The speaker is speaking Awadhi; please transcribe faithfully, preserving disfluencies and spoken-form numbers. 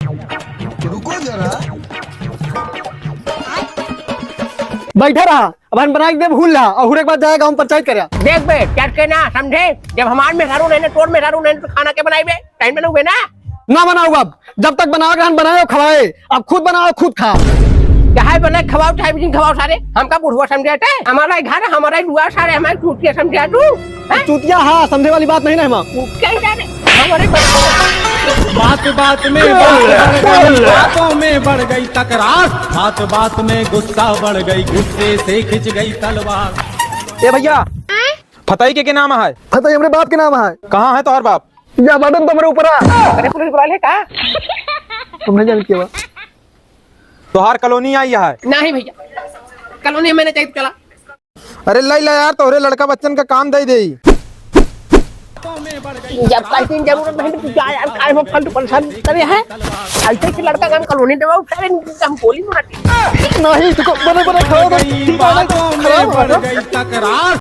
रुको जरा। बैठा रहा, अब हम बना के देब, हुल रहा, और हुरे के बाद जाए गाँव में पंचायत करे। देख बे, चट के ना समझे, जब हमार मेहरारू नहीं ना, तोर मेहरारू नहीं ना, तो खाना के बनाई बे? टाइम पे ना हुए ना। ना बनाओ अब, जब तक बनावे के रहन बनाए और खवाए, अब खुद बनाओ खुद खा। चाहे बने खवाओ, चाहे बिन खवाओ सारे, हमका बुढ़वा समझे थे? हमारा ही घर, हमारा ही दुआर सारे, हमारी चूतिया समझे तू? हैं? चूतिया, हाँ, समझे वाली बात नहीं ना, माँ। चूतिया ही जाने, हमारे बात बात में बात बढ़ गई, बातों में बढ़ गई तकरार, बात बात में गुस्सा बढ़ गई, गुस्से से खिंच गई तलवार। ए भैया, फतई के, के नाम है? फतई हमरे बाप के नाम है। कहाँ है तोहर बाप? या बाटन तो हमरे ऊपरा। अरे पुलिस बुला ले का? हम नहीं जाने के बा। तोहार कॉलोनी आई है? नहीं भैया, कॉलोनी में नहीं चाहिए चला। अरे लाई ला यार, तोहरे लड़का बच्चन का काम दे दे। जब कहीं जरूरत नहीं तो जा यार, काय हो फालतू परेशान करे है? ऐसे कि लड़का काम कॉलोनी देवा उठा रहे, हम गोली मार दी। नहीं, तो बड़े बड़े खड़ा हो, ठीक है ना? बातों में खड़ा हो, बढ़ खड़ा हो। गई तकरार,